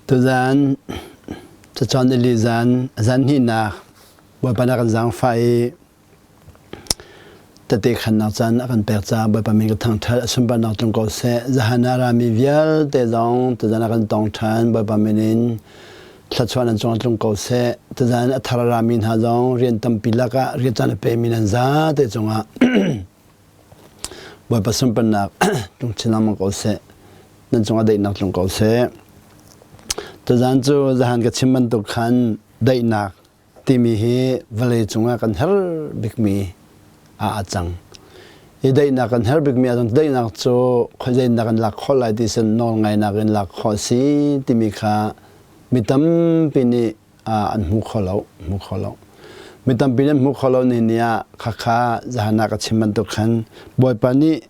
Tuzaan cacawn nili zan zan hnihnak Bawipa na kan zaangfah i tete khannak caan a kan pek caah Bawipa min ka thangṭhat a sunparnak tlung ko seh. Zahan ah rami vialte zong tuzaan a kan tong ṭhan Bawipa min in thluachuah nan cung ah tlung ko seh. Tuzaan a thar a rami hna zong rian tampi lakah rian caan a pemi nan zate cungah Bawipa sunparnak tlung chin lengmang ko seh. Nan cungah daihnak tlung ko seh. Tuzaan cu zahan ka chim bantuk khan daihnak timi hi vawlei cungah kan herh bikmi ah a cang. I daihnak kan herh bikmi ah daihnak cu khuazeinak kan lak khawh lai ti sin nawl ngainak in lak khawh si timi kha mi tampi nih an hmu kho lo hmu kho lo mi tampi nih an hmu kho lo ni ni ah khakha zahan ah ka chim bantuk khan Bawipa nih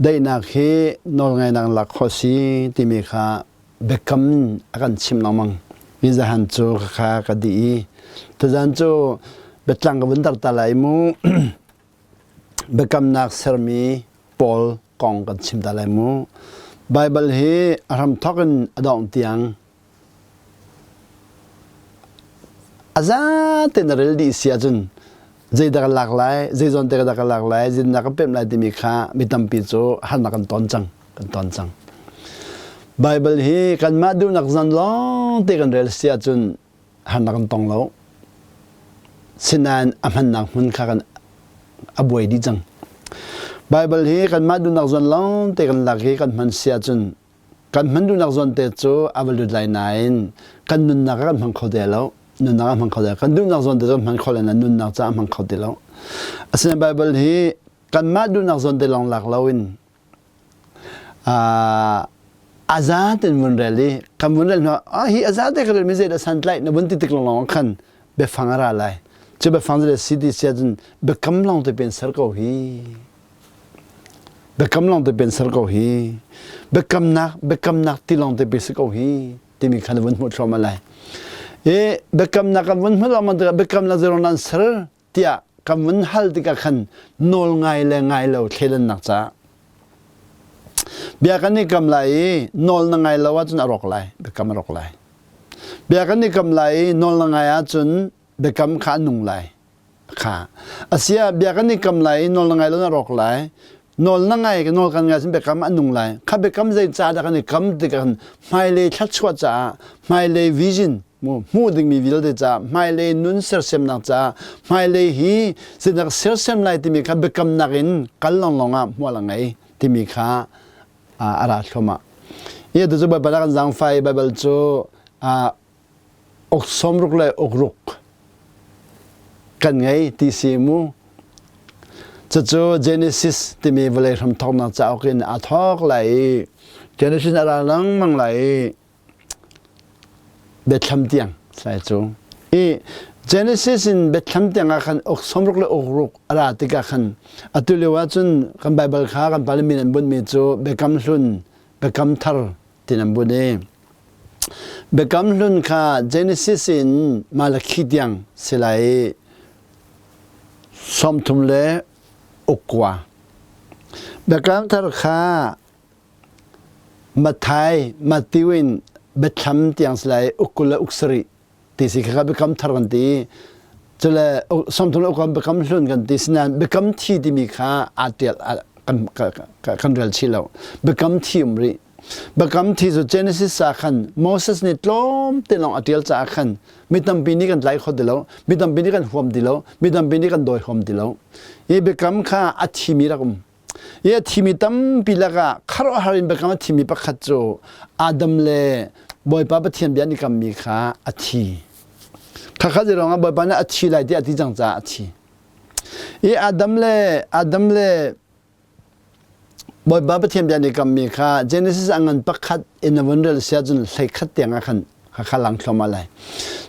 daihnak hi nawlngainak lak khawh si timi kha biakam a kan chimh lengmang mi zahan cu khakha ka dih i tuzan cu biatlang ka vun dar ta lai mu biakamnak sermi pawl kong kan chim ta lai mu Bible hi a hramthawk in a dongh tiang A zate na rel dih si ahcun zeidah ka lak lai, zei zawn te dah ka lak lai, zeitindah ka pemh lai timi kha mi tampi cu harnak kan ton cang, kan ton cang. Bible hi kanmah duhnak zan lawng te kan rel si ahcun harnak kan tong lo. Sinain a hmannak hmun kha kan a buai dih cang. Bible hi kanmah duhnak zawn lawng te kan lak i kan hman si ahcun Kan hman duhnak zawnte cu a va lut lai nain kan nunnak ah kan hmang kho te lo. Nunnak ah hmang kho te kan duhnak zawnte cu hman kho le na nunnak caah hmang kho ti lo. Asinain Bible hi kanmah duhnak zawnte lawng lak loin a za ten vun rel i kan vun rel hnu ah hi a za te ka rel mi zeidah santlaih na vun ti tik lawng khan biafang a ra lai. Cu biafang cu le si ti si ahcun biakam lawng te pen ser ko hi. Biakam lawng te pen ser ko hi. Biakamnak, biakamnak ti lawng te pe si ko hi timi kha na vun hmuh thluahmah lai. I biakamnak kan vun hmuh lengmang tikah biakamnak zeiruang nan ser tiah kan vun hal tikah khan nawl ngai le ngai lo thleidannak caah bia kan i kam lai i nawl na ngai lo ahcun a rawk lai biakam a rawk lai bia kan i kam lai i nawl na ngai ahcun biakam kha a nung lai Kha. Asia bia kan i kam lai i nawl na ngai lo na rawk lai. Nawl na ngai nawl kan ngai sin biakam an nung lai. Kha biakam zei ca dah kan i kam ti kan hmailei thluachuah caah hmailei vision mu hmuh dingmi vialte caah hmailei nun sersiamnak caah hmailei hi zeidah sersiam lai timi kha biakamnak in kal lawnglawng ah hmual a ngei timi kha a ra thluahmah. Hi tu cu Baibal ah kan zaangfai Baibal cu uk sawmruk le ukruk kan ngei ti si mu. Cucu Genesis timi vawlei hramthawknak cauk in aa thawk lai i Genesis a ra lengmang lai i Bethlehem tiang sai cu. I Genesis in Bethlehem tiang ah khan uk sawmruk le ukruk a ra tikah khan atu lio ah cun kan Bible kha kan pale min an bunhmi cu Biakam Hlun, Biakam Thar tin an bunh i Biakam Hlun kha Genesis in Malakhi tiang si lai i 30 le ukua. Biakam Thar kha Matthai, Matthew in Biathlam tiang si lai ukul le uk sarih ti si kha biakam thar kan ti. Cule 30 le ukua biakam hlun kan ti sinain biakam thi timi kha aa tial kan, kan rel chih lo. Biakam thi um rih. Biakam thi cu Genesis ah khan Moses nih tlawmte lawng a ṭial caah khan mi tampi nih kan tlai kho ti lo, mi tampi nih kan huam ti lo, mi tampi nih kan dawi huam ti lo. Hi biakam kha a thimi rak um. Hi a thimi tampi lakah khuaruahhar in biakam a thimi pakhat cu Adam le Bawipa Pathian bia an i kammi kha a thi. Khakha ruangah Bawipa nih a thi lai tiah a ti cang caah a thi. Hi Adam le Adam le Bawipa Pathian bia nih kammi kha Genesis a ngan pakhat in a vun rel si ahcun hleikhat tiang ah khan khakha lang thluahmah lai.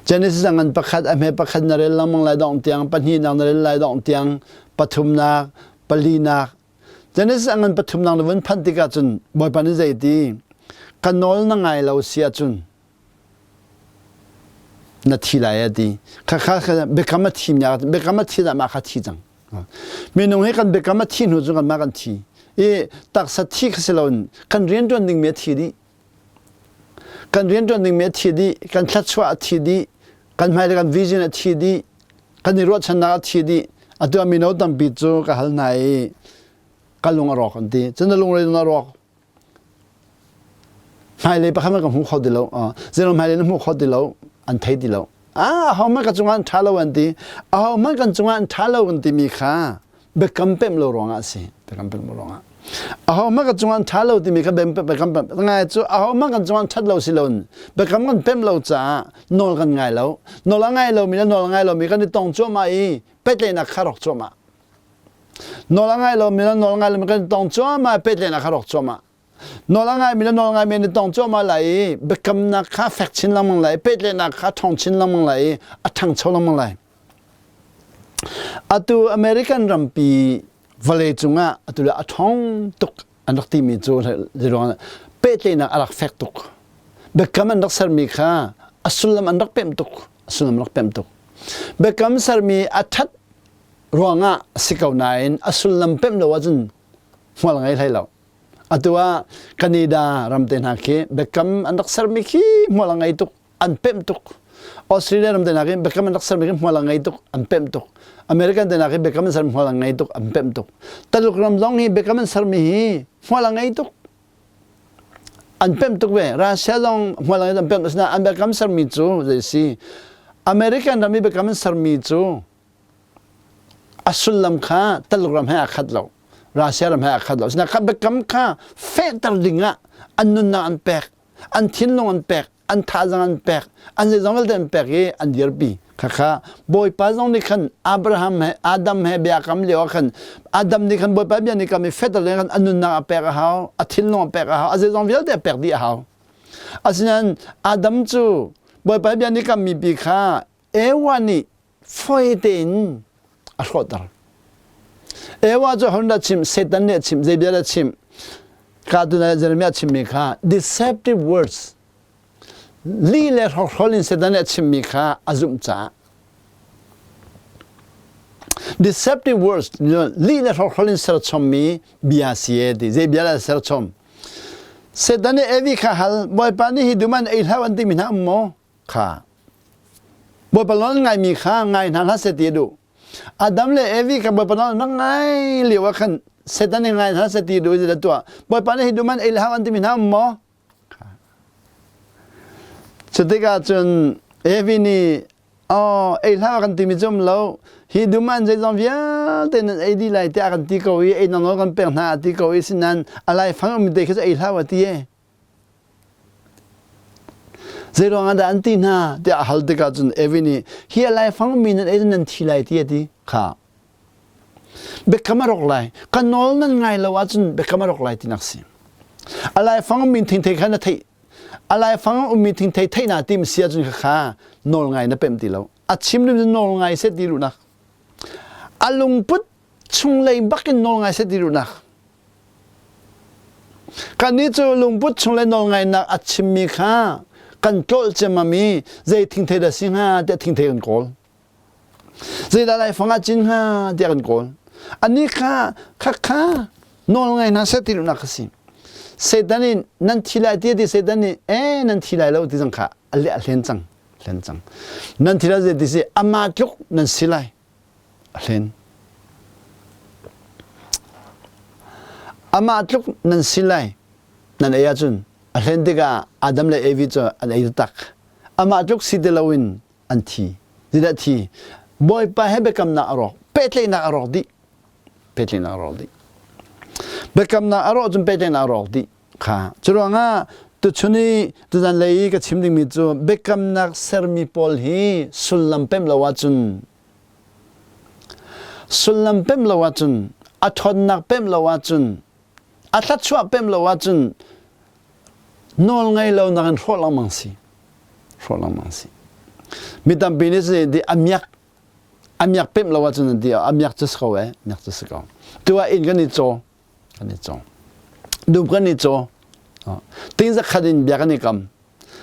Genesis a ngan pakhat a hme pakhat na rel lengmang lai dongh tiang pahnihnak na rel lai dongh tiang pathumnak palinak Genesis a ngan pathumnak na vun phanh tikah cun Bawipa nih zei ti ka nawl na ngai lo si ahcun na thi lai a ti khakha biakam a thim biakam a thi dah mah kha thi cang Minung hi kan biakam a thi hnu cu kanmah kan thi. I taksa thi kha si loin kan rianṭuan dingmi a thi dih. Kan rianṭuan dingmi a thi dih, kan thluachuah a thi dih, kan hmailei kan vision a thi dih, kan i ruahchannak a thi dih. Atu ah mino tampi cu ka hal hna i ka lung a rawk an ti. Cun na lungre a rawk. Hmailei pakhat ka hmu kho ti lo. Zeiruang hmailei na hmu kho ti lo, an thei ti lo. Ah, ahohmanh ka cungah an ṭha lo an ti. Ahohmanh kan cungah an ṭha lo an timi kha biakam pemh lo ruangah a si. Biakam pemh lo ruangah. Ahohmanh kan cungah an ṭha lo timi kha biakam pemh ngai cu ahohmanh kan cungah an ṭhat lo si loin biakam kan pemh lo caah nawl kan ngai lo. Nawl a ngai lomi le nawl a ngai lomi kan i tong cuahmah i pehtlaihnak kha rawk cuahmah. Nawl a ngai lomi le nawl ngai lomi kan i tong cuahmah i pehtlaihnak kha rawk cuahmah. Nawl a ngaimi le nawl ngaimi an i tong cuahmah lai i biakamnak kha fek chin lengmang lai i pehtlaihnak kha ṭhawng chin lengmang lai i a ṭhangcho lengmang lai. Atu American rampi vawlei cungah atu le a ṭhawng tuk an rak timi cu zeiruang pehtlaihnak a rak fek tuk. Biakam an rak sermi kha a sullam an rak pemh tuk. A sullam an rak pemh tuk. Biakam sermi a ṭhat ruangah a si ko nain a sullam pemh lo ahcun hmual ngei hlei lo. Atu ah Canada ram te hna khi biakam an rak sermi khi hmual a ngei tuk, an pemh tuk. Australia ram te hna khi biakam an rak sermi khi hmual a ngei tuk, an pemh tuk. American te hna khi biakam an sermi hmual a ngei tuk, an pemh tuk. Taluk ram zong hi biakam an sermi hi hmual a ngei tuk. An pemh tuk ve. Russia zong hmual a ngei an pemh asinain an biakam sermi cu zei si American ram i biakam an sermi cu a sullam kha Taluk ram he aa khat lo. Russia ram he aa khat lo. Asinain kha biakam kha fehter dingah an nunnak an pek, an thinlung an pek, an thazaang an pek, an zeizong vialte an pek i an dirpi. Khakha Bawipa zong nih khan Abraham he Adam he biakam lio ah khan Adam nih khan Bawipa bia nih kam i fehter ding khan a nunnak a pek a hau, a thinlung a pek a hau, a zeizong vialte a pek dih a hau. Asinain Adam cu Bawipa bia nih kam mipi kha Ewa nih fawi tein a hrawhter. Ewa cu hon dah chimh, Satan nih a chimh, zei bia dah chimh? Ka tu Jeremiah chimmi kha deceptive words li le hrokhrol in Satan nih a chimmi kha a zumh caah deceptive words li le hrokhrol in serchommi bia si e ti zei bia dah serchom Satan nih Evi kha hal Bawipa nih hi dum an ei hlah an timi hna um maw kha Bawipa nawl ngaimi kha ngai hna hlah seh ti a duh. Adam le Evi kha Bawipa nawl an ngai lio ah khan Satan nih ngai hna seh ti a duh i zeidah tuah? Bawipa nih hi dum an ei le hau an timi hna um maw? Cu tikah cun Evi nih oh ei hlah kan timi cu um lo hi dum an zeizong vialte nan ei dih lai tiah kan ti ko i ei nawl kan pek hna a ti ko i sinan a laifang um te khi cu ei hlah a ti e Zeiruang ah dah an ti hna tiah a hal tikah cun Evi nih hi a laifang mi nan ei nan thi lai ti a ti kha. Biakam a rawk lai. Ka nawl nan ngai lo ahcun biakam a rawk lai tinak si. A laifang ummi thingthei kha na theih. A laifang ummi thingthei theih na tim si ahcun kha nawl ngai na pemh ti lo. A chim lim nawl ngai set ti luhnak. A lungput chunglei bakin nawl ngai set ti luhnak. Kannih cu lungput chung le nawlngaihnak a chimmi kha kan tlolh ciammam i zei thingthei dah si hnga tiah thingthei kan kawl. Zeidah laifang ah cin hnga tiah kan kawl. Anih kha khakha nawlngai hna seh ti duhnak a si. Satan nih nan thi lai ti a ti Satan nih ee nan thi lai lo ti zong kha a leh a hlen cang hlen cang. Nan thi lai zei ti si amah tluk nan si lai. A hlen. Amah tluk nan si lai nan ei ahcun a hlen tikah Adam le Evi cu an ei taktak. Amah tluk si ti loin an thi. Zeidah thi? Bawipa he biakamnak a rawk. Pehtlaihnak a rawk dih. Pehtlaihnak a rawk dih. Biakamnak a rawh cun pehtlaihnak a rawk dih. Kha. Curuangah tuchun i tuzan lei i ka chim dingmi cu biakamnak sermi pawl hi sullam pemh lo ahcun Sullam pemh lo ahcun, a ṭhawnnak pemh lo ahcun, a thluachuah pemh lo ahcun nawl ngei lo nakin hrawh lengmang si. Hrawh lengmang si. Mi tampi nih cun di a miak a miak pemh lo ahcun an ti a miak cu si ko eh, miak cu si ko. Tu ah inn kan i caw, kan i caw. Dum kan i caw. Ting zakhat in bia kan i kam.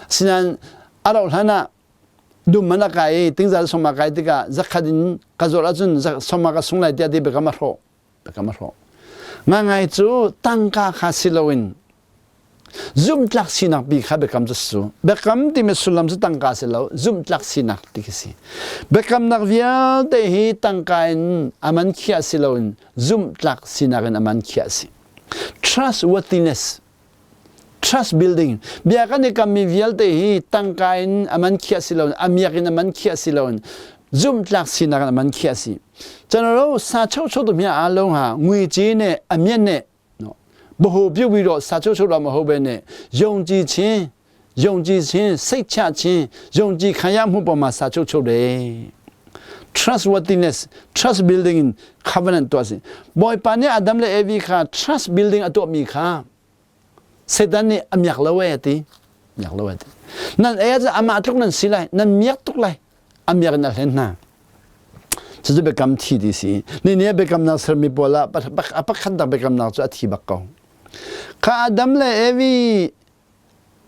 Asinain a rauh hlan ah dum man a kai i tingzal sawm a kai tikah zakhat in ka zawt ahcun sawm ah ka sung lai tiah ti biakam a hrawh biakam a hrawh ngangai cu tangka kha si loin. Zumhtlak sinak bi kha biakam cu su. Biakam timi sullam cu tangka si lo, zumhtlak sinak ti khi si. Biakamnak vialte hi tangka in a man khiah si loin zumhtlak sinak in a man khiah si. Trustworthiness trust building bia kan i kammi vialte hi tangka in a man khiah si loin a miak in a man khiah si loin zumhtlak sinak in a man khiah si. Chanaro sa cho cho tu mia a lo ha ngui chi ne a mian ne 不比为了杀出出了嘛后边呢，用之前，用之前，谁恰钱，用之看也木不嘛杀出出嘞。Trustworthiness, trust building covenant ตัวสิบอยปานเนี่ยอดัมและเอวีค่ะ trust building ตัวมีค่ะเซตันนี่อำอยากละเวตีอยากละเวตีนั่นเอจะอามาทุกนั่นสิไลนั่นเมียกทุกไลอำอยากนั่นเห็นหน้า Cucu biakam thi ti si. Ni nih biakamnak sermi pawl ah a pakhatnak biakamnak cu a thi bak ko. Kha Adam le Evi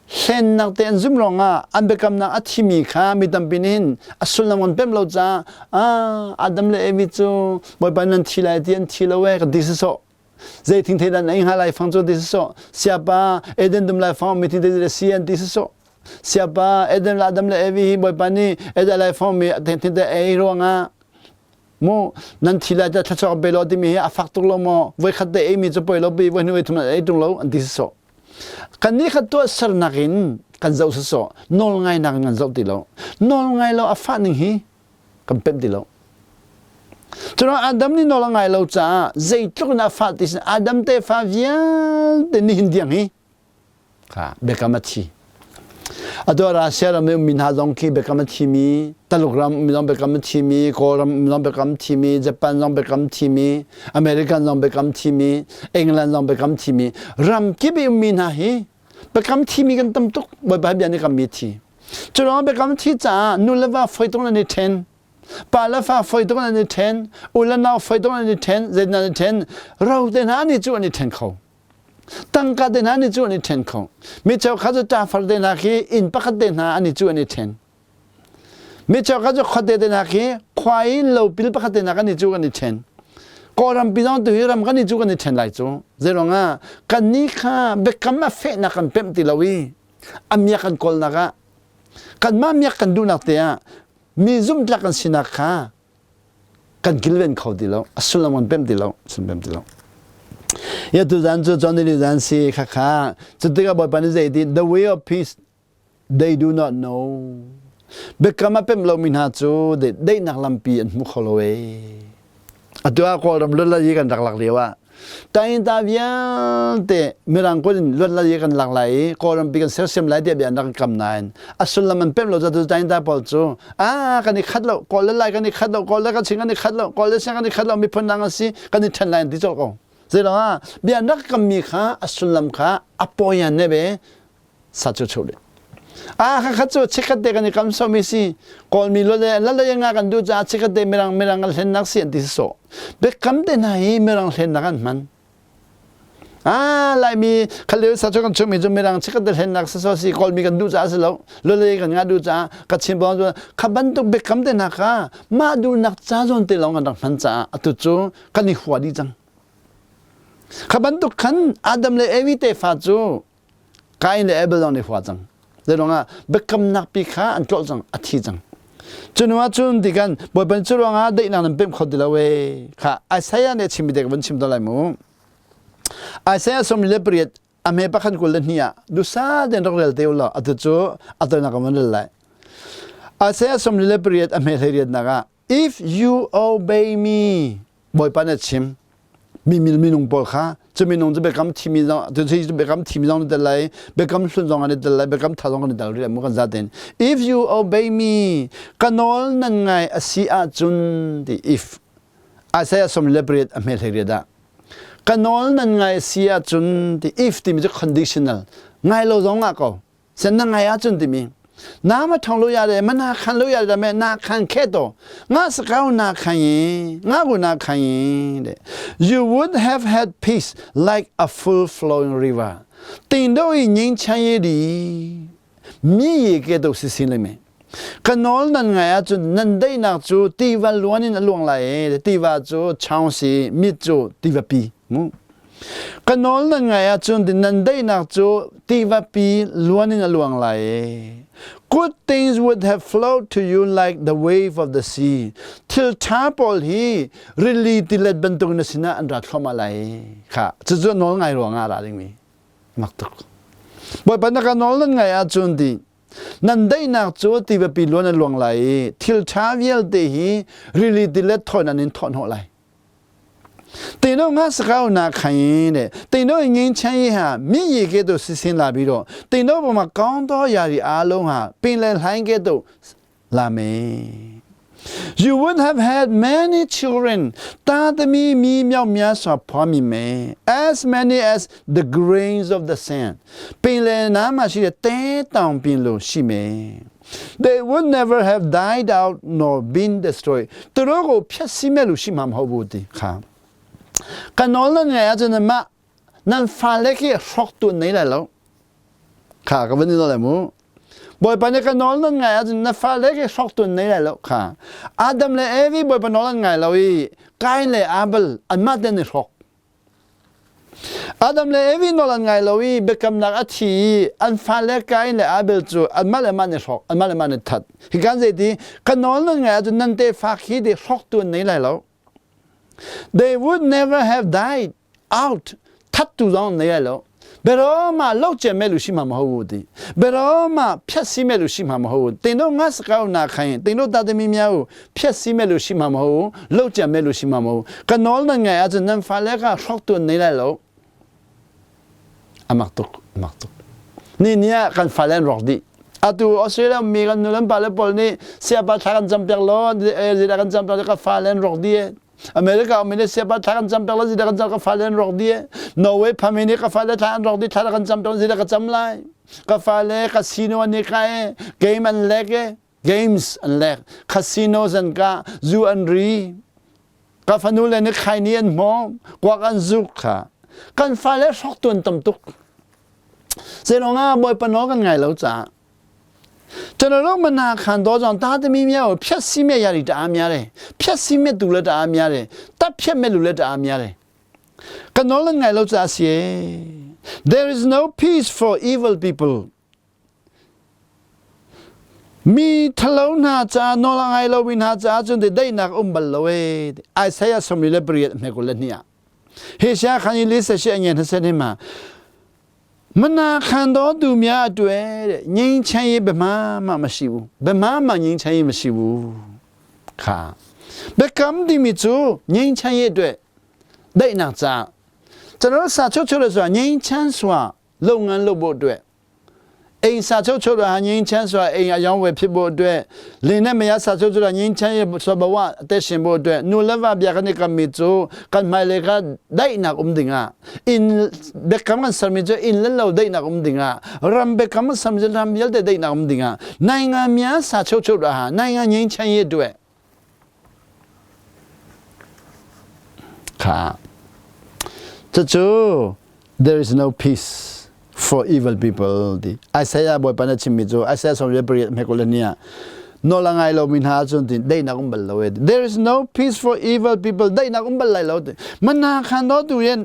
hlennak te an zum ruangah an biakamnak a thimi kha mi tampi nih hin a sullam an pem lo caah ah Adam le Evi cu Bawipa nan thi lai ti an thi lo ee ka ti sawsawh. Zei thing thei dan ei hnga lai fang cu ti sawsawh. Siapa Eden dum lai fang mi thing thei si an ti sawsawh. Siapa Eden le Adam le Evi hi Bawipa nih Eden lai fang mi thing thei ei ruangah mu nan thi lai ta thluachuak pe lo timi hi a fak tuk lo maw voi khat te ei mi cu poi lo pi voi hnu voi thum ei tung lo an ti sawsawh. Kan nih khat tuah sernak in kan zoh sawsawh nawl ngainak in kan zoh ti lo. Nawl ngai lo a fah ning hi kan pemh ti lo. Cun Adam nih nawl a ngai lo caah zeitluk in a fah ti sin Adam tefa vialte nihin tiang hi kha biakam a thi. Atu Russia ram i ummi hna zong khi biakam a thimi, Taluk ram ummi zong biakam a thimi, Kawlram ummi zong biakam thimi, Japan zong biakam thimi, American zong biakam thimi, England zong biakam thimi, ram kip i ummi hna hi biakam thimi kan tam tuk. Bawipa bia nih kan mi thi. Cu ruangah biakam thi caah nu le va foi tuk nan i ṭhen. Pa le fa foi tuk nan i ṭhen. U le nau foi tuk nan i ṭhen. Zei nan i ṭhen. Ro te hna nih cu an i ṭhen kho. Tangka te hna nih cu an i ṭhen kho. Mi cheukhat cu ṭafar te hna khi inn pakhat te hna an i cu an i ṭhen. Mi cheukhat cu khuate te hna khi khua i lopil pakhat te hna kan i cu kan i ṭhen. Kawlram pi zong tu hi ram kan i cu kan i ṭhen lai cu. Zeiruangah kannih kha biakam a fehnak kan pemh ti lo i a miak kan kawlnak ah kanmah miak kan duhnak te ah mi zumhtlak kan sinak kha kan kilven kho ti lo a sullam kan pemh ti lo sun pemh ti lo ya tu zan cu John ni zan si kha kha cu tikah Bawipa nih zei ti the way of peace they do not know biakam a pemh lomi hna cu daihnak lampi an hmu kho lo ee atu ah Kawlram luat lai kan rak lak lio ah Tainta vialte Mirang kut in luat lai kan lak lai i Kawlrampi kan sersiam lai tiah bia an rak kam nain a sullam an pemh lo cu Tainta pawl cu a kan i khat lo Kawl le Lai kan i khat lo Kawl le Kachin kan i khat lo Kawl le Siang kan i khat lo miphun dang an si kan i ṭhen lai an ti colh ko zeiruang ah bia an rak kammi kha a sullam kha a pawian ne ve sa cu chu a kha khat cu chikkhat te kan i kam so mi si kawlmi lo le la le nga kan du ca chikkhat te mirang mirang an hlennak si an ti so biakam te hna hi mirang hlennak an hman a laimi khaleu sa chu kan chumi cu mirang chikkhat te hlennak si so si kawlmi kan du ca si lo lo le kan nga du ca ka chin bong cu kha bantuk biakam te hna kha mah duhnak ca zawn te lawng kan rak hman caah atu cu kan i hua dih cang kha bantuk khan Adam le Evi tefa cu Kain le Abel zong nih hua cang. Zeiruangah biakamnak pi kha an tlolh cang, a thi cang. Cu hnu ah cun ti kan Bawipa cu ruangah daihnak nan pemh kho ti lo ee. Kha Isaiah nih a chimmi te ka vun chim to lai mu. Isaiah 38 a hme pakhat 22 ah dusa den rak rel te u law atu cu a toinak ka vun rel lai. Isaiah 38 a hme hleiriatnak ah If you obey me, Bawipa nih a chim. Mi minung pawl kha cu minung cu biakam thimi zong cu biakam thimi zong tel lai biakam hlun zong an i tel lai biakam tha zong an i tel rih mu kan zaten if you obey me ka nawl nan ngai a si ahcun ti if Isaiah som le pariat a hme hlei riat ah ka nawl nan ngai a si ahcun ti if timi cu conditional ngai lo zong ah ko Sen na ngai ahcun timi na ma thong lo ya le ma na khan lo ya le me na khan khe to nga sakau na khan yi nga gu na khan yi de you would have had peace like a full flowing river tin do i nying chan ye di mi ye ke do si sin le me ka nawl nan ngai ahcun nan daihnak cu tiva luan in a luang lai e tiva cu chaung si mit cu tiva pi mu Ka nawl nan ngaih ahcun nan daihnak cu Tivapi luan in a luang lai e. Good things would have flowed to you like the wave of the sea. Thil ṭha pawl hi rili tilet bantuk na sinah an ra thluahmah lai. Kha cucu nawl ngai ruangah a ra dingmi. Mak tuk. Bawipa na ka nawl nan ngai ahcun ti nan daihnak cu tivapi luan a luang lai i thil ṭha vialte hi rili tilet thawn an in thawhhnawh lai. 等到我自个那看的，等到年轻一下，免疫给都实现那边了。等到我们讲到也是阿龙哈，本来还给都拉没。You would have had many children, သားသမီးမီးမြောက်များစွာဖွားမြင်မယ် as many as the grains of the sand ပင်လယ်နားမှာရှိတဲ့တဲတောင်ပင်လိုရှိမယ် They would never have died out nor been destroyed သူတို့ကိုဖျက်ဆီးမဲ့လူရှိမှာမဟုတ်ဘူးဒီခါကနောလငယ်အကျနမနန်ဖာလက်ခေရှော့တူနေလာလို့ခါကဘနေလို့မဘွယ်ပနေကနောလငယ်အကျနဖာလက်ခေရှော့တူနေလာလို့ခါအာဒမ်လေအေဗီဘွယ်ပနောလငယ်လို့ကိုင်းလေအာဘလ်အမတ်တဲ့ရှော့ Adam le Evi nawl an ngai lo i biakamnak a thi i an fale Kain le Abel cu anmah le mah an i hrawk, anmah le mah an i that. Hi kan zeiti ka nawl nan ngai ahcun nan tefa khi ti hrawktu an nei lai lo. They would never have died out. Thattu zong an nei lai lo. Beroma lo che me lu shi ma ma ho ti. Beroma phet si me lu shi ma ma ho. Ting do nga sakau na khain, ting do ta te mi miao phet si me lu shi ma ma ho, lo che me lu shi ma ma ho. Ka nawl nan ngai ahcun nan fale kha hrawktu an nei lai lo. Amak tuk, amak tuk. Ni ni ah kan fale an rawk dih. Atu Australia mi kan nu lan pale pawl nih siapa thla kan cam piak lo, zeidah kan cam piak ka fale an rawk dih. America um nih siapa thla kan cam piak lo, zeidah kan cam ka fale an rawk dih. Norway phami nih ka fale thla an rawk dih, thla kan cam piak zeidah ka cam lai. Ka fale casino an i kai, game an lek e. Games an lek, casinos an kah, zu an ri, ka fanu le nih khaini an hmawm, kuak an zuk kha. Kan fale hrok tuan tam tuk. Zelong ah Bawipa nawl kan ngai lo caah ကျွန်တော်တို့မနာခံတော့ကြောင့်တာသမီးများကိုဖြက်စီးမဲ့ရည်တအားများတယ်ဖြက်စီးမဲ့သူလည်းတအားများတယ်တတ်ဖြက်မဲ့လူလည်းတအားများတယ်ကနောလငယ်လို့စာစီ There is no peace for evil people Mi thalo hna ca nawl a ngai lomi hna caah cun daihnak um bal lo ee. Isaiah 38 hme 22 ah. Hi sia khan i lisa shi angen hasen hi ma မနာခံတော်သူများအတွက်တဲ့ငြိမ်းချမ်းရေးဘယ်မှမှမရှိဘူးဘယ်မှမှငြိမ်းချမ်းရေးမရှိဘူးခါဘကမ်ဒီမီချူငြိမ်းချမ်းရေးအတွက်ဒိတ်နာကြကျွန်တော်စာချုပ်ချုပ်လို့ဆိုတာငြိမ်းချမ်းစွာလုပ်ငန်းလုပ်ဖို့အတွက် အိမ်စာချုပ်ချုပ်တာငြိမ်းချမ်းစွာအိမ်အယောင်းဝယ်ဖြစ်ဖို့အတွက်လင်နဲ့မယားစာချုပ်ချုပ်တာငြိမ်းချမ်းရဲ့ဆိုဘဝအသက်ရှင်ဖို့အတွက်နူလဝဗျာကနေကမီချိုကန်မိုင်လေကဒိုင်နာအုံဒင်ငါအင်ဘကမန်ဆာမီချိုအင်လလောဒိုင်နာအုံဒင်ငါရမ်ဘကမန်ဆာမီချိုရမ်ယလဒိုင်နာအုံဒင်ငါနိုင်ငံများစာချုပ်ချုပ်တာဟာနိုင်ငံငြိမ်းချမ်းရေးအတွက်ခါတချို့ there is no peace for evil people ဒီ Isaiah ဘွယ်ပနချင်မီဇို Isaiah ဆောင်ရပရိမေကိုလနီယာနော်လငိုင်လိုမင်ဟာချွန်တင်ဒိနာကုံဘလဝဲ there is no peace for evil people ဒိနာကုံဘလိုက်လို့မနာခံတော့သူရဲ့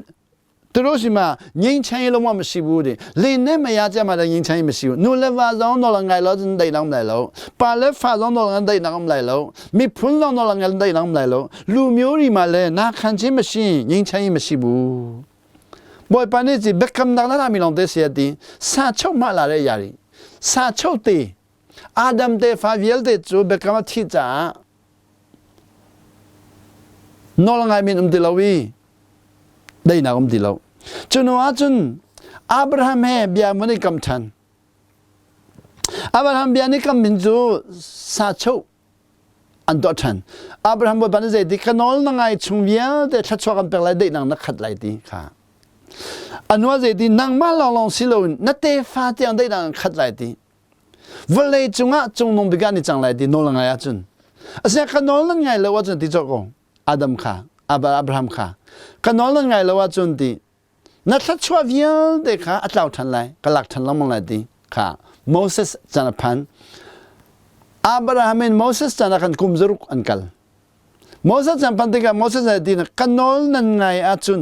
သူတို့ရှိမှငြိမ်းချမ်းရေးလုံးဝမရှိဘူးတဲ့လင်နဲ့မရကြမှာလည်းငြိမ်းချမ်းရေးမရှိဘူးနူလေဝါဆောင်တော့ငိုင်လို့ဒိတ်လောင်းလိုက်လို့ပါလက်ဖာဆောင်တော့ငိုင်ဒိတ်လောင်းလိုက်လို့မိဖုန်းဆောင်တော့ငိုင်ဒိတ်လောင်းလိုက်လို့လူမျိုးတွေမှာလည်းနာခံခြင်းမရှိငြိမ်းချမ်းရေးမရှိဘူး ဘွယ်ပန်နေစီဘကမ်နာလာမီလွန်တဲ့စီတီစာချုပ်မှလာတဲ့ຢာတွေစာချုပ်တေအာဒမ်တေဖာဗီယယ်တေချူဘကမ်ချီချာနောလငိုင်မင်အမ်ဒီလဝီဒိနာအမ်ဒီလောကျွန်တော်အချွန်အာဗြဟံဟဲဗျာမနိကမ်ထန်အာဗြဟံဗျာနိကမ်မင်ဇူစာချုပ်อันตัวทันอับราฮัมบอกปันเจติขนอลนงไงชงเวียแต่ชัดชวกันเป็นไรได้นางนักขัดไรตีค่ะ อันว่าเจตินางมาลองลองสิโลนเตฟาเตียงได้นางขัดไรตีวเลยจงอะจงนงบิกันนี่จังไรตีนอลงไงอะจุนอาเสียขนอลนงไงแล้วว่าจุนตีจอกงอาดัมค่ะอาบราฮัมค่ะขนอลนงไงแล้วว่าจุนตีนัทชัวเวียเดค่ะอัตลาวทันไรกลักทันลงมังไรตีค่ะโมเสสจันพัน Abraham in Moses chan ah khan kum zaruk an kal. Moses chan pan tikah Moses nih ti kanol nan ngai ahcun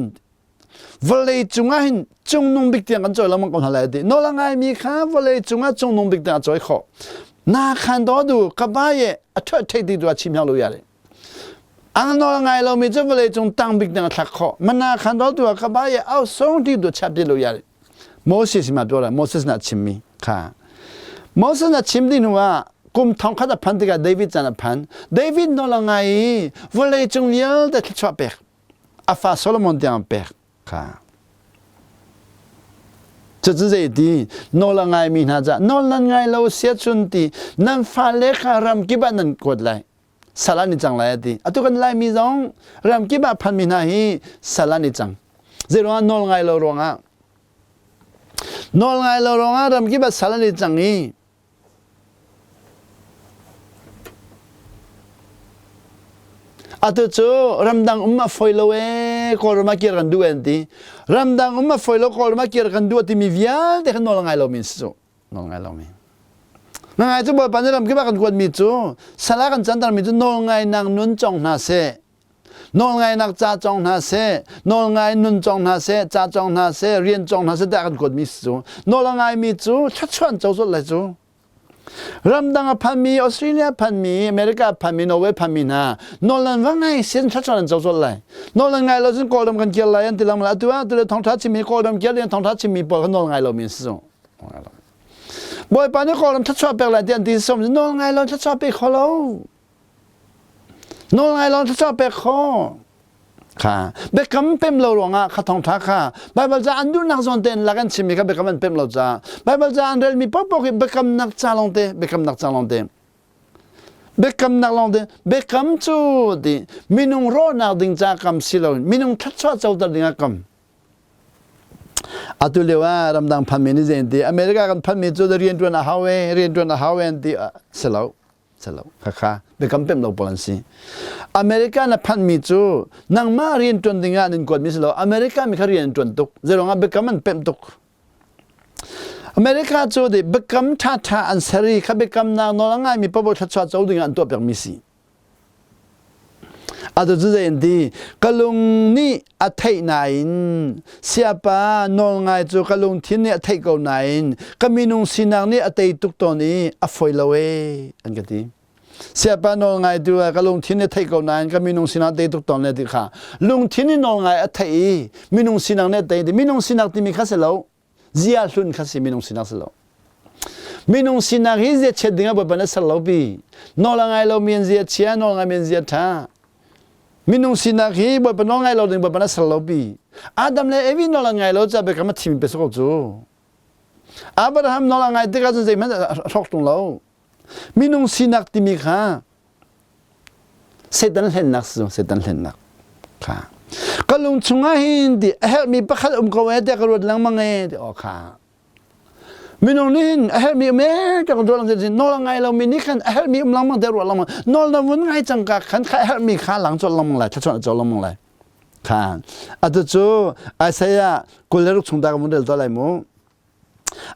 Vawlei cungah hin cungnung bik tiang kan cawi lengmang ko hna lai ti. Nawl a ngaimi kha vawlei cungah cungnung bik tiang a cawi khawh. Na khan do du ka ba ye a thuat thei ti tu a chim hiang lo ya le. Ang nawl a ngai lomi cu vawlei cung tang bik tiang a thlak khawh. Mana khan do tu ka ba ye au song ti tu chap ti lo ya le. Moses ma tuah Moses na chimmi kha. Moses na chim ding hnu ah kum thong khat a phan tikah David caan a phan. David nawl a ngai i vawlei cung vialte thluachuah pek. A fa Solomon tiang pek kha. Cucu zei ti nawl a ngaimi hna ca nawl nan ngai lo sia cun ti nan fale kha ram kip ah nan kuat lai sal an i cang lai a ti atu kan laimi zong ram kip ah phanmi hna hi sal an i cang zei ruangah nawl ngai lo ruangah nawl ngai lo ruangah ram kip ah sal an i cang i Atu cu ramdang um a fawi lo ee Kawlram ah kir kan duh an ti. Ramdang um a fawi lo Kawlram ah kir kan duh timi vialte kha nawl ngai lomi an si cu. Nawl ngai lomi. Ngai cu Bawipa nih ramkip ah kan kuatmi cu sal ah kan cantermi cu nawl ngai nang nun cong hna seh. Nawlngainak ca cawng hna seh, nawlngai nun cawng hna seh, ca cawng hna seh, rian cawng hna seh tiah kan kuatmi si cu. Nawl a ngaimi cu thluachuah an co colh lai cu. Ramdang a phanmi, Australia phanmi, America phanmi, Norway phanmi hna nawl nan va ngai sin thluachuah an co colh lai. Nawl nan ngai lo cun Kawlram kan kir lai an ti lengmang. Atu ah tule thawngṭha chimmi Kawlram kir ding thawngṭha chimmi pawl kha nawl ngai lomi an si cu. Bawipa nih Kawlram thluachuah pek lai tiah an ti som nawl ngai lo thluachuah pe kho lo. Nawl ngai lawng thluachuah pek khawh. Kha biakam pem lo ruangah kha thawngṭha kha Baibal ca an duhnak zawn tein lak an chimmi kha biakam an pem lo caah Baibal ca an relmi paohpaoh hi biakamnak ca lawngte biakamnak ca lawngte biakamnak lawngte biakam cu ti minung rawhnak ding ca kam si lo minung thluachuah coter ding ah kam atu lio ah ramdang phanmi nih zei an ti America kan phanmi cu rian ṭuan a hau e rian ṭuan a hau e an ti si lo Selo khakha biakam pemh lo pawl an si. America na phanhmi cu nangmah rian ṭuan ding ah nan kuatmi si lo. America mi kha rian an ṭuan tuk. Zeiruangah biakam an pemh tuk. America cu de biakam ṭhaṭha an ser i kha biakamnak nawl a ngaimi paoh thluachuah co ding ah an tuah piakmi si. Atu cu zei an ti? Ka lung nih a theih nain siapa nawlngai cu ka lungthin nih a theih ko nain ka minung sinak nih a tei tuk tawn i a fawi lo ee an ka ti. Siapa nawlngai tu ka lungthin nih a theih ko nain ka minung sinak tei tuk tawn le ti kha lungthin in nawlngai a theih i minung sinak nih a tei ti minung sinak timi kha si lo zia hlun kha si minung sinak si lo minung sinak hi zia chiat ding ah Bawipa nih a ser lo pi nawl a ngai lo mi an zia chia nawl ngai mi an zia ṭha minung sinak hi Bawipa nawl ngai lo ding Bawipa nih a ser lo pi Adam le Evi nawl an ngai lo ca biakam a thimi pe ko cu Abraham nawl a ngai tikah cun zeihmanh a hrawk tung lo minung sinak timi kha Satan hlennak si Satan hlennak kha ka lung chungah hin ti a herhmi pakhat um ko e tiah ka ruat lengmang e ti aw kha minung nih hin a herhmi um e tiah ka ruat lengmang nawl a ngai lomi nih khan a herhmi um lengmang tiah ruat lengmang nawl na vun ngai cang ka khan kha a herhmi kha lang colh lengmang lai thluachuah na co lengmang lai kha atu cu Isaiah 26 chung ta ka vun rel tuah lai mu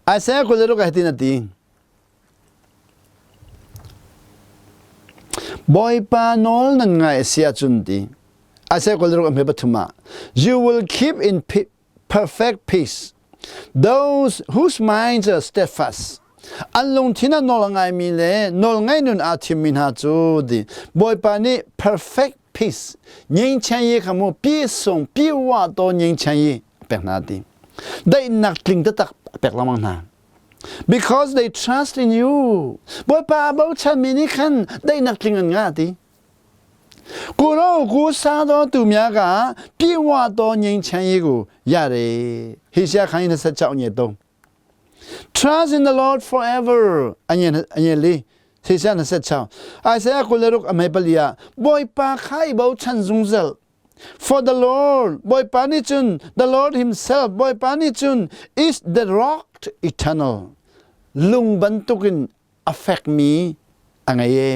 Isaiah 26 ah hitin a ti Bawipa nawl nan ngai a si ahcun ti Isaiah 26 a hme pathum ah You will keep in perfect peace those whose minds are steadfast an lungthin ah nawl a ngaimi le nawl ngai nun aa thimmi hna cu ti Bawipa nih perfect peace 宁谦yi kha mu pi sung pi wa to 宁谦yi a pek hna ti daihnak tling taktak a pek lengmang hna Because they trust in you. Bawipa bochanmi nih khan daihnak tling an ngah ti. Kuro ku sa do tu mya ka pi wa to nying chen yi ku ya re hi sia khan yin sa chau nye to. Trust in the Lord forever. Anyen anyen li hi sia na sa chau. Isaiah kuleruk amei palia Bawipa kha i bochan zungzal For the Lord, Bawipa nih cun, the Lord himself, Bawipa nih cun is the rock eternal. Lung bantukin a fekmi a ngei e.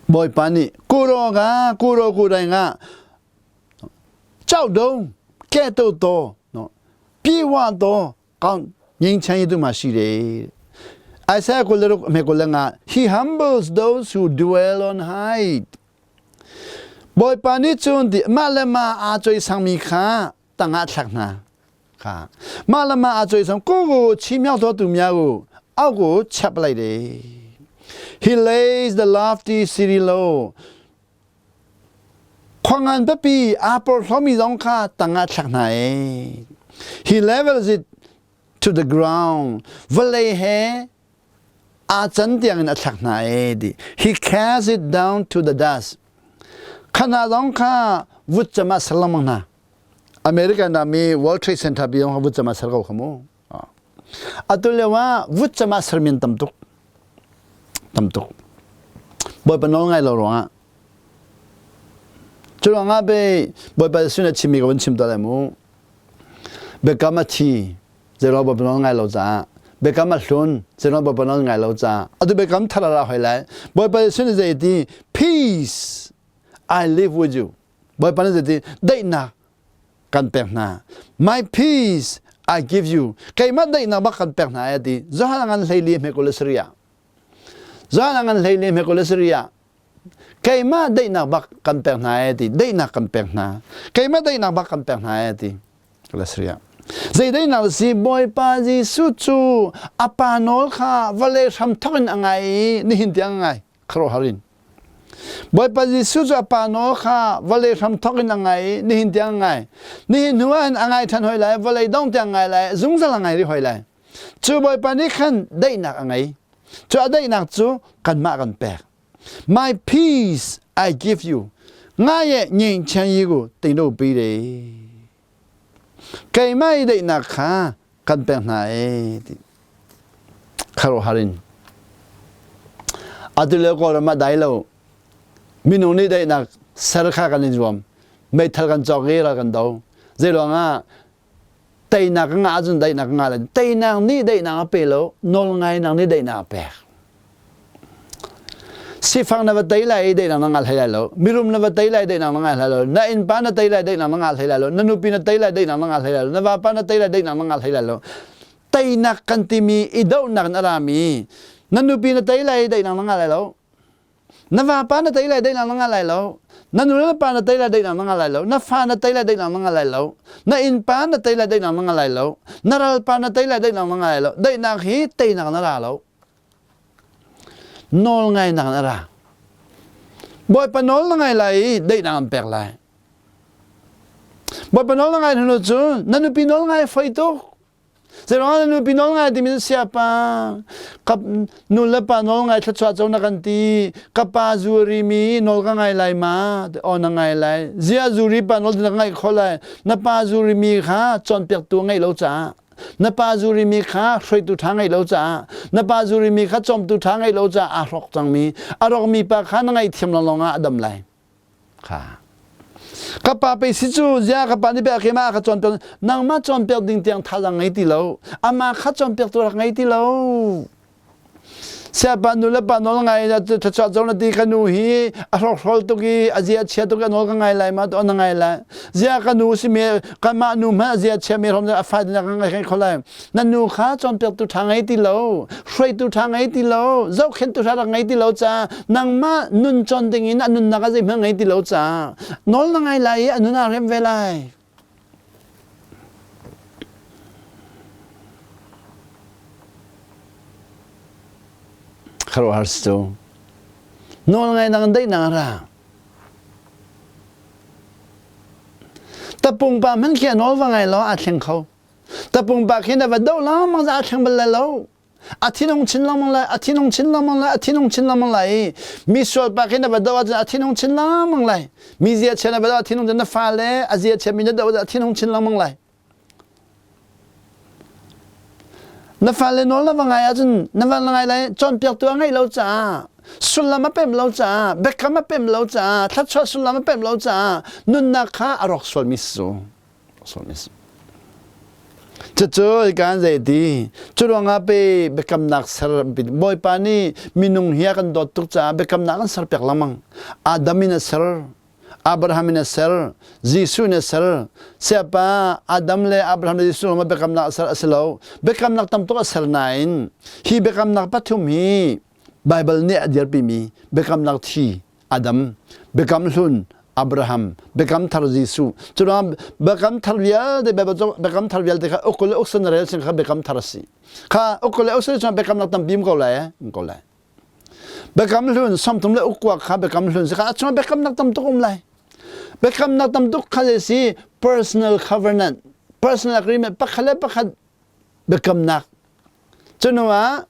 Bawipa nih kuro ga kuro kurai nga chau dong ke to to no pi wa to ကောင်းငြိမ်းချမ်းရေးသူမှာရှိတယ်။ Isaiah ကိုလည်းအမေကိုလည်းငါ He humbles those who dwell on height. Bawipa nih cun ti mah le mah aa coisangmi kha tangah thlak hna. Kha mah le mah aa coisang ko ko chi miao to tu miao au ko chap lai de. He lays the lofty city low. Khuangan pipi aa porhlomi zong kha tangah thlak hna ee. He levels it to the ground. Vawlei he aa can tiangin a thlak hna ee ti. He casts it down to the dust. Kha hna zong kha vutcam ah ser lengmang hna. American ram i World Trade Center pi zong kha vutcam ah ser ko kha mu. Atu lio ah vutcam ah sermi an tam tuk. Tam tuk. Bawipa nawl ngai lo ruangah. Cu ruangah be Bawipa Jesuh nih a chimmi ka vun chim tuah lai mu. Biakam a thi, zeiruang Bawipa nawl ngai lo caah. Biakam a hlun, zeiruang Bawipa nawl ngai lo caah. Atu biakam thar a ra hoi lai. Bawipa Jesuh nih zei ti? Peace I live with you. Bawipa nih zei ti? Daihnak kan pek hna. My peace I give you. Keimah daihnak bak kan pek hna a ti. Johan ngan 14 hme 20. Johan ngan 14 hme 20 Keimah daihnak bak kan pek hna e ti. Daihnak kan pek hna. Keimah daihnak bak kan pek hna e ti. Lasria. Zei daihnak si Bawipa Jesuh cu a pa nawl kha vawlei hram thawk in a ngai i nihin tiang a ngai. Khuaruahhar in. Bawipa Jesuh cu a pa nawl kha vawlei hram thawk in a ngai i nihin tiang a ngai. Nihin hnu ah hin a ngai ṭhan hoi lai, vawlei dong tiang ngai lai, zungzal a ngai rih hoi lai. Cu Bawipa nih khan daihnak a ngei. Cu a daihnak cu kanmah kan pek. My peace I give you. Ngai e nyin chen yi gu ting do pi re. Keimah i daihnak kha kan pek hna ee ti. Kharuahhar in. Atu lio Kawlram ah dai lo. Minung nih daihnak ser kha kan i zuam. Meithal kan cawk i ral kan do. Zei ruangah teinak ka ngah ahcun daihnak ka ngah lai. Teinak nih daihnak a pe lo, nawlngainak nih daihnak a pek. Sifak na va tei lai i daihnak na ngah hlei lai lo. Mirum na va tei lai daihnak na ngah hlei lo. Na innpa na tei lai daihnak na ngah hlei lai lo. Na nupi na tei lai daihnak na ngah hlei lai lo. Na vapa na tei lai daihnak na ngah hlei lai lo. Teinak kan timi i dohnak in a rami na nupi na tei lai i daihnak na ngah lai lo. Na vapa na tei lai daihnak na ngah lai lo. Na nu le na pa na tei lai daihnak na ngah lai lo. Na fa na tei lai daihnak na ngah lai lo. Na innpa na tei lai daihnak na ngah lai lo. Na ralpa na tei lai daihnak na ngah lai lo. Daihnak hi teinak na ra lo. Nawl ngainak na ra. Bawipa nawl na ngai lai i daihnak an pek lai. Bawipa nawl na ngai hnu cu na nupi nawl ngai foi tuk. Zeiruangah na nupi nawl ngai timi siapa ka nu le pa nawl ngai thluachuah co na kan ti ka pa zuri mi nawl ka ngai lai ma aw na ngai lai zia zuri pa nawl na ngai kho lai na pa zuri mi kha cawnpiaktu ngeih lo caah Na pa zurimi kha hruaitu ṭha ngeih lo caah na pa zurimi kha cawmtu ṭha ngeih lo caah aa hrawk cangmi a rawkmi pa kha na ngaihthiam lawnglawng ah a dam lai. Kha. Ka pa pei si cu zia ka pa nih pek keimah a ka cawnpiak nangmah cawnpiak ding tiang thazaang ngei ti lo amah kha cawnpiaktu rak ngei ti lo Siapa nu le pa nawl ngai na thluachuah co na ti ka nu hi a hrokhrawl tuk i a zia chia tuk i a nawl ka ngai lai ma to na ngai lai zia ka nu si mi kanmah nu hmanh a zia chia mi hrom a fa dina ka ngai kho lai na nu kha cawnpiaktu ṭha ngei ti lo hruaitu ṭha ngei ti lo zohkhenhtu ṭha rak ngei ti lo ca nangmah nun cawn ding in a nunnak a zeihmanh ngei ti lo ca nawl na ngai lai i a nun aa rem ve lai Khuaruahhar si cu. Nawl ngai nang daihnak a ra. Tapung pa hmanh khi a nawl va ngai lo aa thleng kho. Tapung pa khi na va doh lengmang aa thleng bal lai lo. A thinhung chin lengmang lai, a thinhung chin lengmang lai, a thinhung chin lengmang lai i mi sual pa khi na va doh ahcun a thinhung chin lengmang lai. Mi zia chia na va doh a thinhung chin na fale a zia chia mi na doh ahcun a thinhung chin lengmang lai. Na fale nawl na va ngai ahcun na va ngai lai cawnpiaktu a ngeih lo caah sullam a pem lo caah biakam a pem lo caah thluachuah sullam a pem lo caah nunnak kha a rawk sualmi si cu. Sualmi si. Cucu kan zei ti cu ruangah pe biakamnak ser Bawipa nih minung hi a kan dawt tuk caah biakamnak an ser piak lengmang. Adam in a ser, Abraham in a ser, Jesuh in a ser. Siapa Adam le Abraham le Jesuh lawng biakamnak a ser a si lo. Biakamnak tam tuk a ser nain hi biakamnak pathum hi Baibal nih a dirpimi biakamnak thi Adam, biakam hlun. Abraham, Biakam Thar Jesuh. Curuang Biakam Thar vialte Biakam Thar vialte kha ukul le uksan rel sin kha Biakam Thar a si. Kha ukul le uksan chung biakam nak tampi um ko lai, um ko lai. Biakam hlun 30 le ukua kha biakam hlun si kha a chung biakam nak tam tuk um lai. Biakam nak tam tuk kha le si personal covenant, personal agreement pakhat le pakhat biakamnak. Cunu ah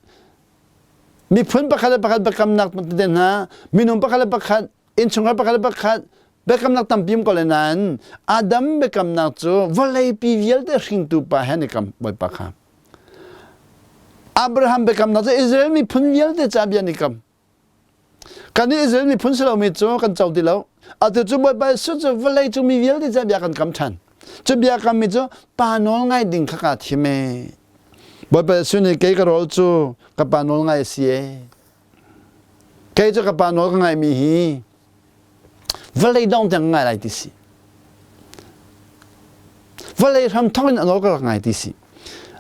miphun pakhat le pakhat biakamnak tete hna, minung pakhat le pakhat innchungkhar pakhat le pakhat biakamnak tampi um ko le nain Adam biakamnak cu vawleipi vialte hringtu pa he an i kam Bawipa kha. Abraham biakamnak cu Israel miphun vialte ca bia an i kam. Kan nih Israel miphun si lomi cu kan co ti lo. Atu cu Bawipa Jesuh cu vawlei cung mi vialte ca bia kan kam ṭhan. Cu bia kammi cu pa nawl ngai ding kha kaa thim ee. Bawipa Jesuh nih kei ka rawl cu ka pa nawl ngai a si ee. Kei cu ka pa nawl ka ngaihmi hi vawlei dong tiang ka ngai lai ti si. Vawlei hram thawk in a nawl ka rak ngai ti si.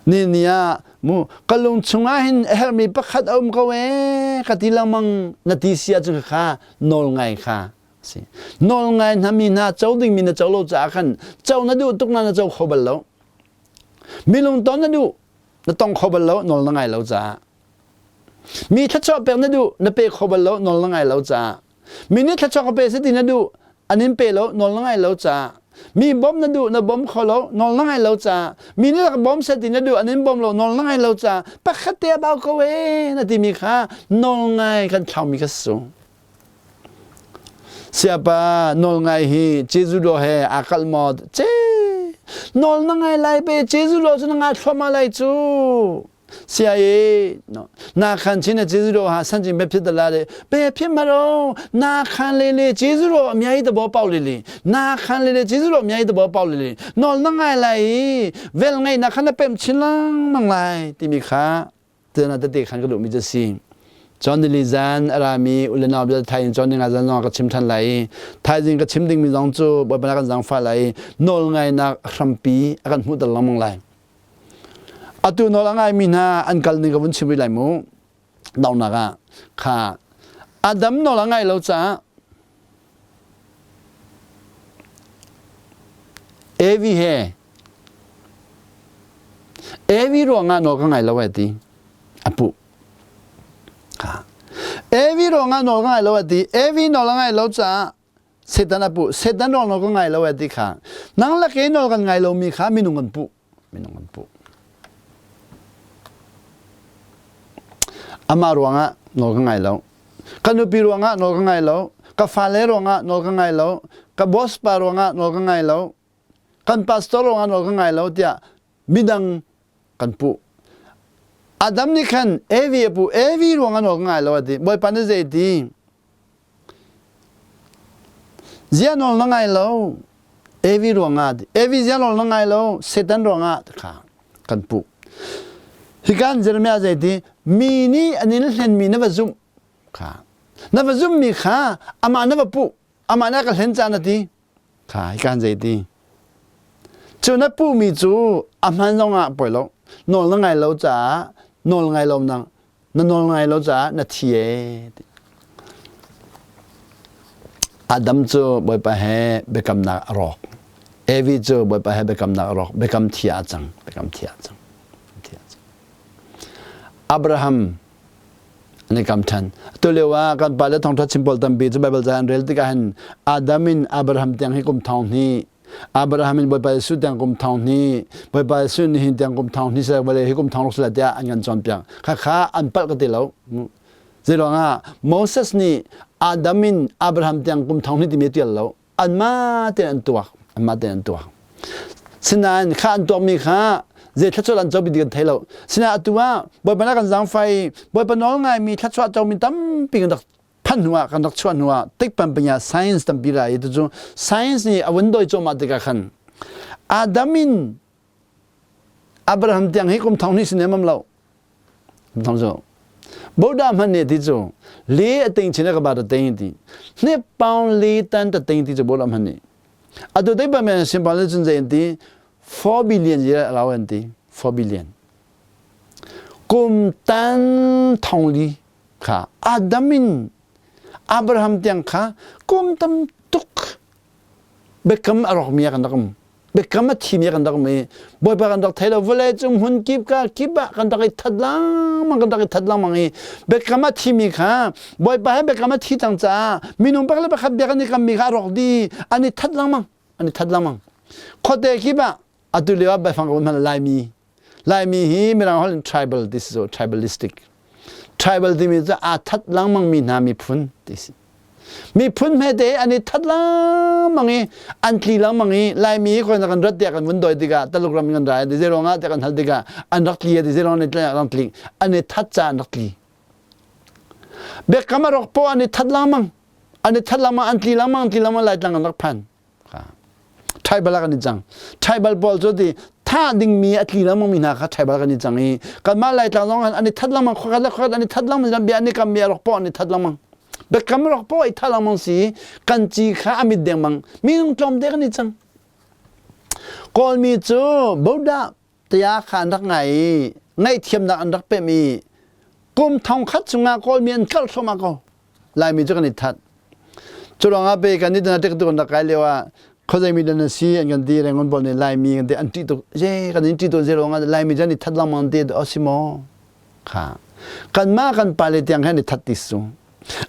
Ni ni ah mu ka lung chungah hin a herhmi pakhat a um ko ee ka ti lengmang na ti si ahcun kha nawl ngai kha si. Nawl ngai hna mi hna co dingmi na co lo caah khan co na duh tuk na na co kho bal lo. Mi lung ton na duh na tong kho bal lo nawl na ngai lo caah. Mi thluachuah pek na duh, na pe kho bal lo, nawl na ngai lo caah. Mi nih thluachuah ka pe seh ti na duh, an in pe lo, nawl na ngai lo caah. Mi bawmh na duh, na bawm kho lo, nawl na ngai lo caah. Mi nih rak bawm seh ti na duh, an in bawm lo, nawl na ngai lo caah. Pakhat te a bau ko ee, na timi kha nawl ngai kan thlaumi kha si. Siapa nawl ngai hi Jesuh law he aa kalh maw? Ce! Nawl na ngai lai pe, Jesuh law cu na ngai thluahmah lai cu. Sia no na khan chin a jesu ro ha san chin be phit la le be phit ma ro na khan le le jesu ro myai da bo pau le le na khan le le jesu ro myai da bo pau le le nol na ngai lai vel ngai na khan na pem chin lang mang lai timi kha tena tete khan ka duh mi si John Lili zan a rami ulenau bia thai in John Ninga zan zong ka chim than lai thaizing ka chim ding mi zong cu Bawipa kan zangfa lai nawl ngainak hrampi a kan hmuh ter lengmang lai Atu nawl a ngaimi hna an kal ning ka vun chim rih lai mu. Donghnak ah kha Adam nawl a ngai lo caah Evi he Evi ruangah nawl ka ngai lo ai ti a puh. Evi ruangah nawl ka ngai lo ai ti. Evi nawl a ngai lo caah Satan a puh. Satan ruang nawl ka ngai lo ai ti kha. Nang le kei nawl kan ngai lomi kha minung kan puh. Minung kan puh. Amah ruangah nawl ka ngai lo. Ka nupi ruangah nawl ka ngai lo. Ka fale ruangah nawl ka ngai lo. Ka boss pa ruangah nawl ka ngai lo. Kan pastor ruangah nawl ka ngai lo tiah midang kan puh. Adam nih khan Evi a puh. Evi ruangah nawl ka ngai lo a ti. Bawipa nih zei ti? Zia nawl na ngai lo. Evi ruangah Evi zia nawl na ngai lo. Satan ruangah kha kan puh. Hikan Jeremiah zei ti mi nih an in hlenmi na va zumh kha na va zumhmi kha amah na va puh amah na ka hlen caan a ti kha hikan zei ti cu na puhmi cu a hman zongah poi lo nawl na ngai lo caah nawl ngai lo nang na nawl ngai lo caah na thi ee Adam cu Bawipa he biakamnak a rawk Evi cu Bawipa he biakamnak a rawk biakam thi ah cang biakam thi ah cang Abraham an i kam ṭhan tu lio ah kan pale thawngṭha chim pawl tampi cu Bible ca an rel tikah hin Adam in Abraham tiang hi kum thong hnih Abraham in Bawipa Jesuh tiang kum thong hnih Bawipa Jesuh nih hin tiang kum thong hnih seh vale hi kum thong ruk sila tiah an kan cawnpiak khakha an palh ka ti lo zeiruangah Moses nih Adam in Abraham tiang kum thong hnih timi a tial lo anmah tein an tuak anmah tein an tuak sinain kha an tuakmi kha zei thluachuah an comi ti kan thei lo sinain atu ah Bawipa na kan zaangfai Bawipa nawl ngaimi thluachuah comi tampi kan rak phanh hnu ah kan rak chuah hnu ah tikpan panya science tampi ra i tucu science nih a vun doi cuahmah tikah khan Adam in Abraham tiang hi kum thong hnih sin em lo thong cu Buddha hman nih ti cu le a ting chin ka ba ta ting ti hne paung le tan ta ting ti cu Buddha hman nih atu dei pa men sim pa le cun zei ti 4 billion year alo an ti 4 billion kum tan thong li kha Adam in Abraham tiang kha kum tam tuk. Biakam a rawkmi ah kan rak um. Biakam a thimi ah kan rak um i Bawipa kan rak thei lo. Vawlei cung hmun kip ka kip ah kan rak i that lengmang kan rak i that lengmang i biakam a thimi kha Bawipa he biakam a thi cang caah minung pakhat le pakhat bia kan i kammi kha a rawk dih an i that lengmang an i that lengmang. Khuate kip ah atu lio ah biafang ka vun hman Laimi Laimi hi Mirang holh in tribal ti si so tribalistic. Tribal timi cu aa that lengmang mi hna miphun ti si. Miphun hmete an i that lengmang i an tli lengmang i Laimi hi khuan kan rat tiah kan vun doi tikah Taluk ram in kan ra ti zei ruangah tiah kan hal tikah an rak tli ti zei ruangah an rak tli an i that ca an rak tli. Biakam a rak po an i that lengmang an i that lengmang an tli lengmang tli lengmang Laitlang an rak phan. Tribal ah kan i cang. Tribal pawl cu ti thah dingmi a tli lengmang mi hna kha tribal kan i cang i kanmah Laitlang zong an i that lengmang khuakhat le khuakhat an i that lengmang bia an i kam mi a rak pawh an i that lengmang. Biakam rak pawh i that lengmang si kan ci kha a mit dengmang minung tlawmte kan i cang. Kawlmi cu bodah tiah kha an rak ngai i ngaihthiamnak an rak pemh i kum thongkhat chungah Kawlmi an karh thluahmah ko. Laimi cu kan i that. Cu ruangah pe kan i tek tuk an rak kai lio ah khuazei mi dan si an kan ti Rangoon pawl nih Laimi kan ti an ṭih tuk je kan in ṭih tuk zei ruangah Laimi cu an i that lengmang ti a si maw kha kanmah kan pale tiang khan i that ti su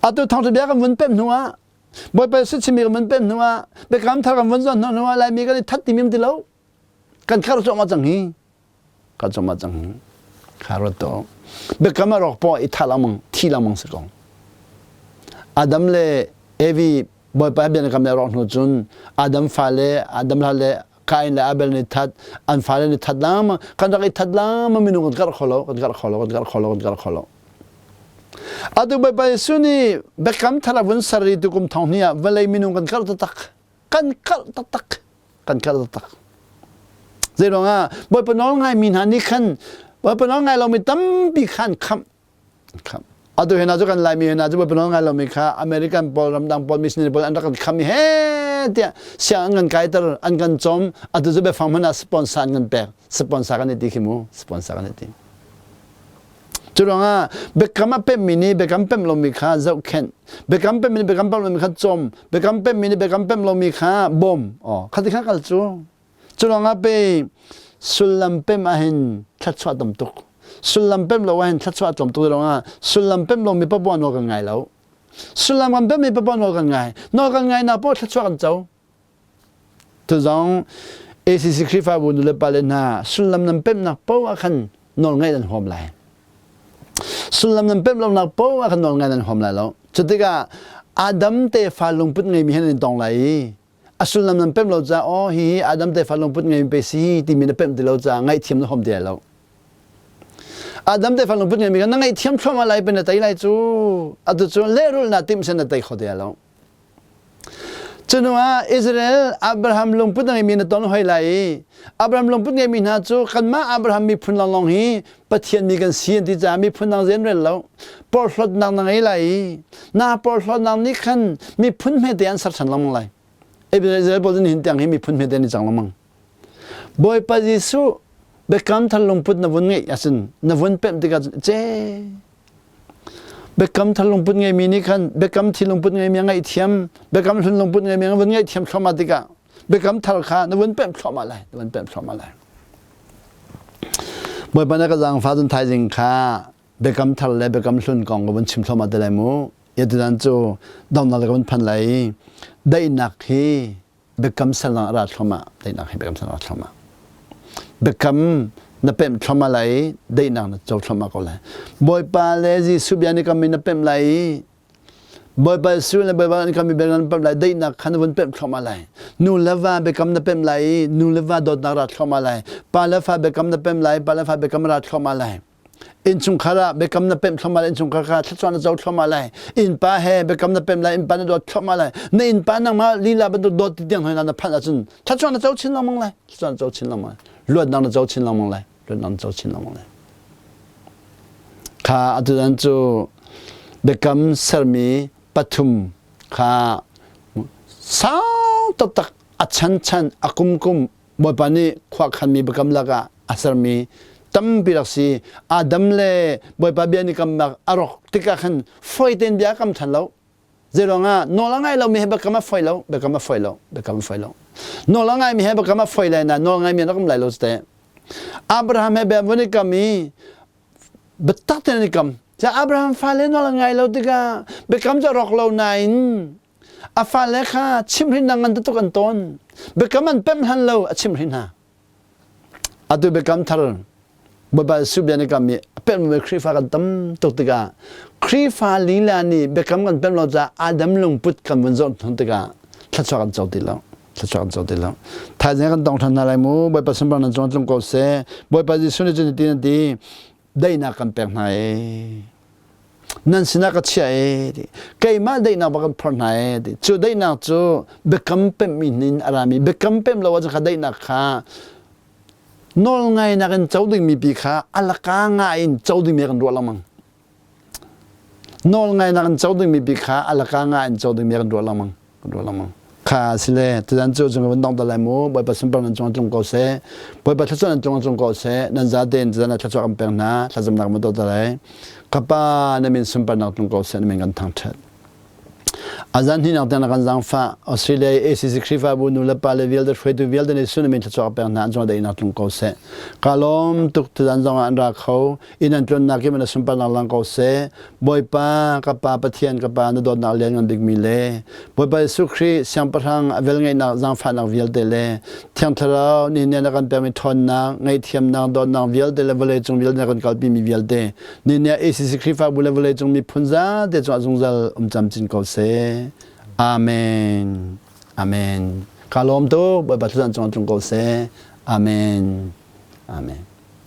atu thawngṭha bia kan vun pemh hnu ah Bawipa Jesuh chimmi kan vun pemh hnu ah biakam thar kan vun zuan hnu ah Laimi kan i that timi ti lo kan khar cuahmah cang hi ka cuma cang kha ruat to biakam a rawk po i tha lengmang thi lengmang si ko Adam le Evi Bawipa bia kam le rawk hnu cun Adam fale Adam hla le Kain le Abel nih that an fale nih that lengmang kan rak i that lengmang minung kan karh kho lo kan karh kho lo kan karh kho lo kan karh kho lo atu Bawipa Jesuh nih biakam thar a vun ser i tukum thong hnih ah vawlei minung kan karh taktak kan karh taktak kan karh taktak. Zei ruangah Bawipa nawl ngaimi hna nih khan Bawipa nawl ngai lomi tampi khan khamh khamh. Atu hna cu kan Laimi hna cu Bawipa nawl ngai lomi kha American pawl ramdang pawl missionary pawl an rak kan kham i he tiah siang an kan kaiter an kan cawm atu cu biafang hmanh ah sponsor an kan pek sponsor kan i ti khi mu sponsor kan i ti. Cu ruangah biakam a pemmi nih biakam pem lomi kha zohkhenh, biakam pemmi nih biakam pem lomi kha cawm, biakam pemmi nih biakam pem lomi kha bawm. Oh, khati kha kal cu. Cu ruangah pe sullam pem ahhin thluachuah tam tuk. Sullam pem lo ahhin thluachuah tlawm tuk ruangah sullam pem lomi papoah nawl kan ngai lo. Sullam kan pemmi papoah nawl kan ngai. Nawl kan ngai nak poah thluachuah kan co. Tuzong ACC Khrihfabu nulepa le hna sullam nan pemhnak paoh ah khan nawlngaih nan huam lai. Sullam nan pemh lonak paoh ah khan nawlngaih nan huam lai lo. Cutikah Adam tefa lungput ngeimi he nan in tong lai i a sullam nan pemh lo caah aw hihi Adam tefa lungput ngeimi pe si timi na pemh ti lo caah ngaihthiam na huam ti lai lo. Adam tefa lungput ngeimi kha na ngaihthiam thluahmah lai pe na tei lai cu. Atu cu lehrulh naa timh sen na tei kho ti lai lo. Cuhnuah Israel Abraham lungput a ngeimi na ton hoi lai i Abraham lungput ngeimi hna cu kanmah Abraham miphun lawnglawng hi Pathian mi kan si an ti caah miphun dang zei an rel lo. Porhlawtnak na ngei lai i na porhlawtnak nih khan miphun hmete an ser ṭhan lengmang lai. Israel pawl nihin tiang hi miphun hmete an i cang lengmang. Bawipa Jesuh biakam thar lungput na vun ngeih ahcun na vun pemh tikah cun ce Biakam thar lungput ngeimi nih khan biakam thi lungput ngeimi a ngaihthiam, biakam hlun lungput ngeimi a vun ngaihthiam thluahmah tikah biakam thar kha na vun pemh thluahmah lai, na vun pemh thluahmah lai. Bawipa na ka zaangfah cun thaizing kha biakam thar le biakam hlun kong ka vun chim thluahmah te lai mu. Yatudan cu donghnak le ka vun phan lai i daihnak hi biakam sallang a ra thluahmah daihnak hi biakam sallang a ra thluahmah biakam na pemh thluahmah lai i daihnak na co thluahmah ko lai bawipa le Jesuh bia nih kam in na pemh lai i Bawipa Jesuh le Bawipa nih kam in bia na pemh lai daihnak kha na vun pemh thluahmah lai nu le va biakam na pemh lai i nu le va dawtnak ra thluahmah lai pa le fa biakam na pemh lai pa le fa biakam ra thluahmah lai Innchungkhar ah biakam na pemh thluahmah lai, innchungkhar kha thluachuah na co thluahmah lai. Innpa he biakam na pemh lai, innpa na dawt thluahmah lai. Na innpa nangmah lila bantuk dawt ti tiang hoi na phanh ahcun thluachuah na co chin lengmang lai. Thluachuah na co chin lengmang lai. Luatnak na co chin lengmang lai. Luatnak na co chin lengmang lai. Kha atutan cu biakam sermi pathum kha sau taktak a chan chan a kum kum Bawipa nih khuakhanmi biakam lakah a sermi tampi rak si. Adam le Bawipa bia nih kamnak a rawk tikah khan fawi tein bia a kam ṭhan lo. Zeiruangah nawl a ngai lomi he biakam a foi lo, biakam a foi lo, biakam a foi lo. Nawl a ngaimi he biakam a foi lai na nawl ngaimi an rak um lai lo teh. Abraham he bia vun i kam i biatak tein an i kam. Ca Abraham fale nawl a ngai lo tikah biakam cu a rawk lo nain a fale kha chimhrinnak ngan tuk an tawn. Biakam an pemh hlan lo a chimhrin hna. Atu biakam thar Baibal Jesuh bia nih kam i a pemhmi Khrihfa kan tam tuk tikah Khrihfa lila nih biakam kan pemh lo caah Adam lungput kan vun zoh hnu tikah thluachuah kan co ti lo. Thluachuah kan co ti lo. Thaizing kan tong ṭhan hna lai mu. Bawipa sunparnak nan cung tlung ko seh. Bawipa Jesuh nih cun hitin a ti. Daihnak kan pek hna ee. Nan sinah ka chiah ee ti. Keimah daihnak bak kan phorh hna ee ti. Cu daihnak cu biakam pemhmi in a rami biakam pemh lo ahcun kha daihnak kha nawlngainak in co dingmi pi kha alaka nga in co dingmi kan ruah lengmang. Nawlngainak in co dingmi pi kha alaka nga in co dingmi kan ruah lengmang. Kan ruah lengmang. Kha sile tuzan cu cung van dong ta lai mu Bawipa sunpar nan cung tlung ko seh Bawipa thluachuah nan cung tlung ko seh nan zaten tuzan ah thluachuah kan pek hna thlacamnak ma to ta lai Kapa na min sunparnak tlung ko seh na min kan thangṭhat Azan hi nak tiang kan zaangfah Australia ACC Khrihfabu nu le pa le vialte hruaitu vialte nih sun min thluachuah pek hna an cung daihnak tlung ko seh ka lawm tuk tuzan zong ah an ra kho inn an tluannak kim na sunparnak lang ko seh Bawipa ka pa Pathian ka pa na dawtnak lian ngan bikmi le Bawipa Jesuh Khrih siangpahrang a velngeihnak zaangfahnak vialte le Thiang Thlarau nih na kan pekmi ṭhawnnak ngaihthiamnak dawtnak vialte le vawlei cung vialte na kan kalpimi vialte ni nih ACC Khrihfabu le vawleicung miphun zate cungah zungzal um camcin ko seh. Amen. Amen. Ka lawm tuk. Bawipa thlacam cungah tlung ko seh. Amen. Amen.